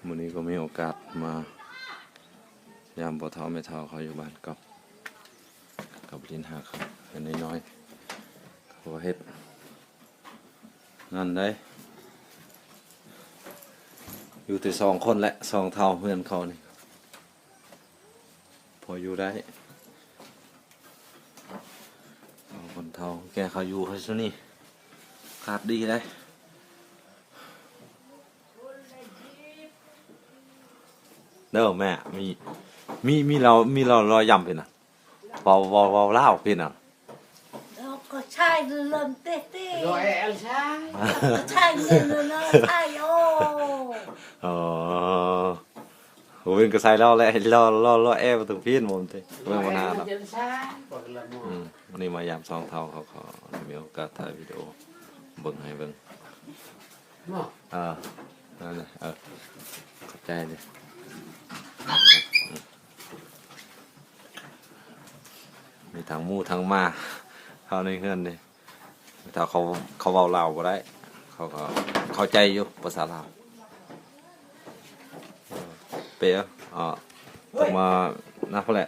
ມື້ນີ້ກໍມີໂອກາດມາຢາມພໍ່ເຖົ້າແມ່ເຖົ້າເຂົາຢູ່ບ້ານເກົ່າ ກັບລິນຫາເຂົາເຮືອນນ້ອຍໆ ເຂົາເຮັດງານໄດ້ ຢູ່ແຕ່ສອງຄົນແຫຼະ ສອງເຖົ້າເຮືອນເຂົານີ້ ພໍຢູ່ໄດ້ ສອງຄົນເຖົ້າແກ່ເຂົາຢູ່ໃຫ້ຊຸນີ້ ຂາດດີໄດ໋. ເດີແມ່ ມີ ມີ ມີລາວ ມີລາວ ລາວຢ້ຳພີ້ນະ ເວົ້າ ເວົ້າ ເວົ້າລາວພີ້ນະ Lo có sai lon tê tê. Lo e el sai. Có sai nên nó nó sai ô. ອໍ ໂອ້ຍ ກໍໃສ່ລາວແຫຼະ ລາວ ລາວ ລາວແອວເຖິງພີ້ນໝົດຕິ ເບິ່ງບັນຫາເນາະ. ອືມ ມື້ນີ້ມາຢາມສອງເຖົ້າເຂົາ ເຂົາມີໂອກາດຖ່າຍວິດີໂອເບິ່ງໃຫ້ເບິ່ງ. ເອີ ນັ້ນແຫຼະ ເອີ ຂອບໃຈເດີ ມີທັງໝູ່ທັງໝາເຂົ້າໃນເຮືອນເດ້ ຖ້າເຂົາ ເຂົາເວົ້າລາວບໍ່ໄດ້ ເຂົາກໍເຂົ້າໃຈຢູ່ພາສາລາວ. ເປ້ ເອີ ຕ້ອງມານະ ເພາະແຫຼະ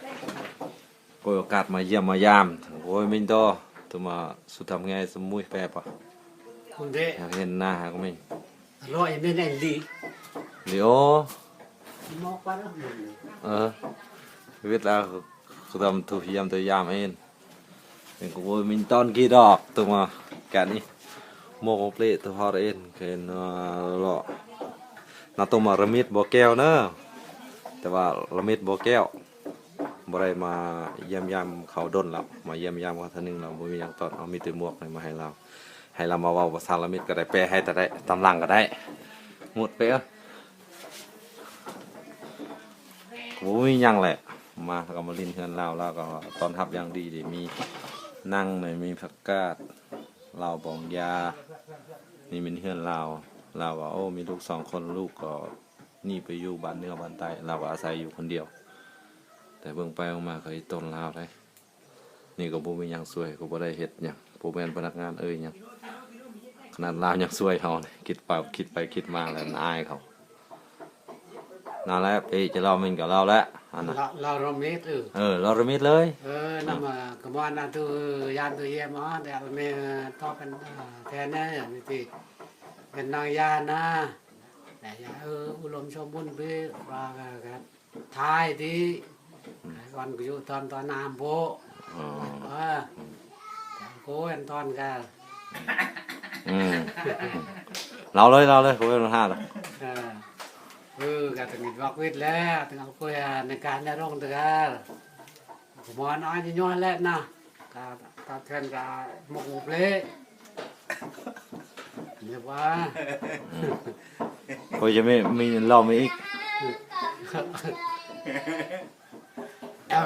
ໂກຍໂອກາດມາຢ້ຽມມາຢາມ ໂອ້ຍ ມິນໂຕ ໂຕມາສຸດທຳແງສະມຸຍແປປະ ຄຸນເດ ຢາກເຫັນໜ້າຫາກມີ ອະລ່ອຍແມ່ນອີ່ຫຼີ ດີໂອ ມອກວ່າ ເອີ ວິດລາວ ຄືຕຳທຸກຢ້ຽມໂຕຢາມເອງ ເປັນກະໂວຍມິນຕອນກີດອກ ໂຕມາການນີ້ ໂມກເປລະໂຕຮອດເອງ ເຫັນເນາະ ນາໂຕມາລະມິດບໍ່ແກ້ວເນາະ ແຕ່ວ່າລະມິດບໍ່ແກ້ວ ບໍ່ໄດ້ມາຢ້ຽມຢາມເຂົາດົນແລ້ວ ມາຢ້ຽມຢາມເຂົາເທື່ອໜຶ່ງແລ້ວ ບໍ່ມີຫຍັງຕອນ ເອົາມີແຕ່ໝວກໃຫ້ມາໃຫ້ລາວ ໃຫ້ລາວມາເວົ້າພາສາລະມິດກໍໄດ້ ແປໃຫ້ກໍໄດ້ ຕາມຫຼັງກໍໄດ້ ໝົດເປ ບໍ່ມີຫຍັງແຫຼະ ມາກໍມາຫຼິ້ນເຮືອນລາວ ລາວກໍຕ້ອນຮັບຢ່າງດີເດ ມີໜັງ ມີຜັກກາດ ເຫຼົ້າບອງຢາ ນີ້ແມ່ນເຮືອນລາວ ລາວວ່າ ໂອ້ ມີລູກສອງຄົນ ລູກກໍ ໜີໄປຢູ່ບ້ານເໜືອບ້ານໃຕ້ ລາວກໍອາໄສຢູ່ຄົນດຽວ ແຕ່ເບິ່ງໄປເບິ່ງມາກໍອີຕົນລາວໄດ໋ ນີ້ກໍບໍ່ມີຫຍັງຊ່ວຍ ກໍບໍ່ໄດ້ເຮັດຫຍັງ ບໍ່ແມ່ນພະນັກງານເອີຍຫຍັງ ຂະໜາດລາວຍັງຊ່ວຍເຮົາ ຄິດໄປ ຄິດໄປຄິດມາແລ້ວອາຍເຂົາ ນັ້ນແຫຼະ ເປ້ຈະລາວມິນກັບລາວແຫຼະ ອັນນະ ລາວລະມິດ ເອີ ເອີ ລາວລະມິດເລີຍ ເອີ ນຳ ກະມອນນະ ຕູ ຢານຕູ ຢ້ຽມ ອາ ແຕ່ລະເມ ຕອບກັນ ແທນແນ່ ມີຕິ ເປັນນາງຢານນະ ແຕ່ຢາ ເອີ ອຸດົມສົມບູນ ເປັນວ່າກັນ ຖ່າຍຕິ ອືມ ກ່ອນຢູ່ຕອນ ຕອນນ້ຳໂພ ອໍ ເອີ ອືມ ໂກນຕອນກະ ອືມ ເລົ່າເລີຍ ເລົ່າເລີຍ ບໍ່ມີບັນຫາດອກ ເອີ ເອີ ກະຕ້ອງບອກວິດແລ້ວ ຕ້ອງເອົາຄຸຍໃນການໃນໂຮງເທື່ອ ໝໍນ້ອຍຍ້ອນແຫຼະນະ ກະຕອບແທນກະໝົກໝູເປລະ ເດວ່າ ອືມ ໂອ້ຍ ຈະມີ ມີເລົ່າມາອີກ ເອີ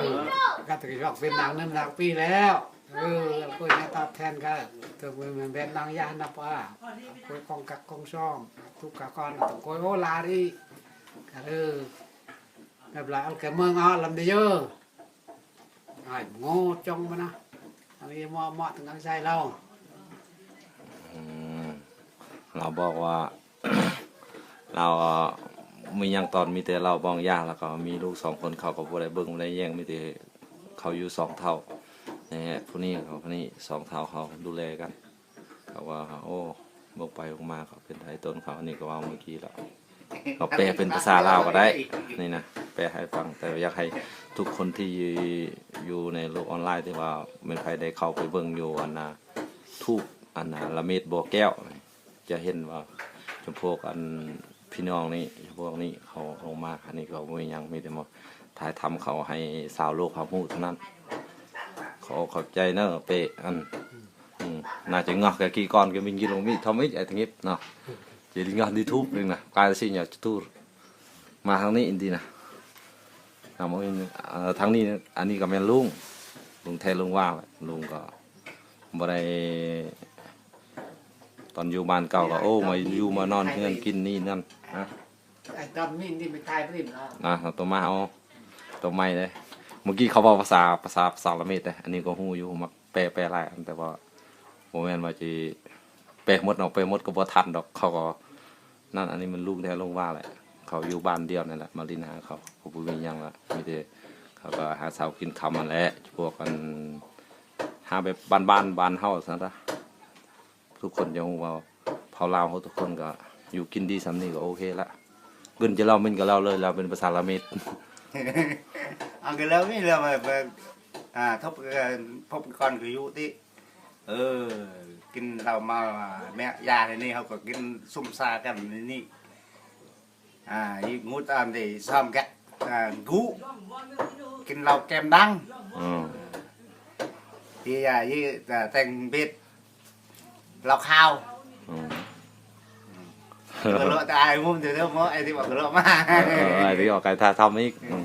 ກະຖືວ່າເປັນນາງນັ້ນນາງປີແລ້ວ ເອີ ໂອ້ຍ ຕອບແທນກະ ຕົວມືແມ່ນນາງຢານນະປາ ໂອ້ຍ ຂອງກັກຂອງຊອມ ທຸກກະກ່ອນ ໂອ້ຍ ໂອລາດີ ກະ ເອີ ແບບລາວເອົາແກ່ເມືອງເອົາລຳເດຍ ອ້າຍໂງ່ຈົ່ງມານະ ອັນນີ້ເໝາະ ເໝາະ ຕັ້ງໃສ່ລາວ ອືມ ລາວບອກວ່າ ລາວມີຫຍັງຕອນ ມີແຕ່ລາວບອງຢາ ແລ້ວກໍມີລູກສອງຄົນ ເຂົາກໍບໍ່ໄດ້ເບິ່ງ ບໍ່ໄດ້ແຍງ ມີແຕ່ເຂົາຢູ່ສອງເຖົ້າ ແນ່ ຜູ້ນີ້ ຜູ້ນີ້ ສອງເຖົ້າເຂົາດູແລກັນ. ເຂົາວ່າ ໂອ້ ເບິ່ງໄປເບິ່ງມາເຂົາເປັນໄທຕົນເຂົາ ອັນນີ້ກໍເວົ້າເມື່ອກີ້ແລ້ວ ເຂົາແປເປັນພາສາລາວກໍໄດ້ ນີ້ນະ ແປໃຫ້ຟັງ ແຕ່ຢາກໃຫ້ທຸກຄົນທີ່ຢູ່ໃນໂລກອອນລາຍ ທີ່ວ່າແມ່ນໃຜໄດ້ເຂົ້າໄປເບິ່ງຢູ່ ອັນນາ ທູບ ອັນນາ ລະເມດບໍ່ແກ້ວ ຈະເຫັນວ່າ ຈຳພວກ ອັນ ພີ່ນ້ອງນີ້ ຈຳພວກນີ້ເຂົາລົງມາ ອັນນີ້ກໍບໍ່ມີຫຍັງ ມີແຕ່ມາຖ່າຍທຳເຂົາໃຫ້ຊາວໂລກເຮົາຮູ້ເທົ່ານັ້ນ ຂໍຂອບໃຈເນີ ເປ້ ອັນ ອືມ ໜ້າຈະງອກກະກີ່ກ່ອນກະມິງກິໂລມີທຳອິດໄອທະງິບເນາະ ຈະດີງອກດີທູບນີ້ນະ ກາຍຊິຍາຈະຕູ ມາທາງນີ້ອິນດີນະ ທາງນີ້ ອັນນີ້ກະແມ່ນລຸງ ລຸງແທ້ລຸງວ່າ ລຸງກໍບໍ່ໄດ້ ຕອນຢູ່ບ້ານເກົ່າກໍ ໂອ້ ມາຢູ່ມານອນເຮືອນກິນນີ້ນັ້ນນະ ໄອ້ຕອນມີນີ້ໄປຖ່າຍປະດິນລະ ນະ ໂຕມາ ໂອ້ ໂຕໃໝ່ເດ້ ເມື່ອກີ້ເຂົາເວົ້າພາສາ ພາສາ ພາສາລະເມດເດ້ ອັນນີ້ກໍຮູ້ຢູ່ ມັກແປ ແປຫຼາຍອັນ ແຕ່ວ່າບໍ່ແມ່ນວ່າຊິແປໝົດເນາະ ແປໝົດກໍບໍ່ທັນດອກ ເຂົາກໍນັ້ນ ອັນນີ້ມັນລຸງແທ້ລຸງວ່າແຫຼະ ເຂົາຢູ່ບ້ານດຽວນັ້ນແຫຼະ ມາຫຼິ້ນຫາເຂົາ ເຂົາບໍ່ມີຫຍັງລະ ມີແຕ່ເຂົາກໍຫາເຊົ້າກິນຄ່ຳຫັ້ນແຫຼະ ພວກອັນ ຫາແບບບ້ານໆ ບ້ານເຮົາຊັ້ນຊະ ທຸກຄົນຈະຮູ້ວ່າເຜົ່າລາວເຮົາທຸກຄົນກໍຢູ່ກິນດີສ່ຳນີ້ກໍໂອເຄລະ ເງິນຈະເລົ່າມິນກໍເລົ່າເລີຍ ລາວເປັນປະຊາລະມິດ ເອົາກໍເລົ່າມີແລ້ວ ອ່າ ທົບກັນ ພົບກັນກ່ອນກໍຢູ່ຕິ ເອີ ກິນເຫຼົ້າເມົາ ແມ່ ຢາໃນນີ້ເຮົາກໍກິນຊຸມຊາກັນໃນນີ້ ອ່າ ຢູງູຕາມເດຊອມແກະ ອ່າ ກູ ກິນເຫຼົ້າແກ້ມດັງ ອືມ ທີ່ ອ່າ ຍື ອ່າ ແຕ່ງເບັດ ເຫຼົ້າຂາວ ອືມ ກະໂລະ ແຕ່ອ້າຍມຸມເດີ ເດີ ໝໍ ໄອ້ທີ່ວ່າກະໂລະມາ ເອີ ໄອ້ທີ່ອອກໄກຖ້າທຳອີກ ອືມ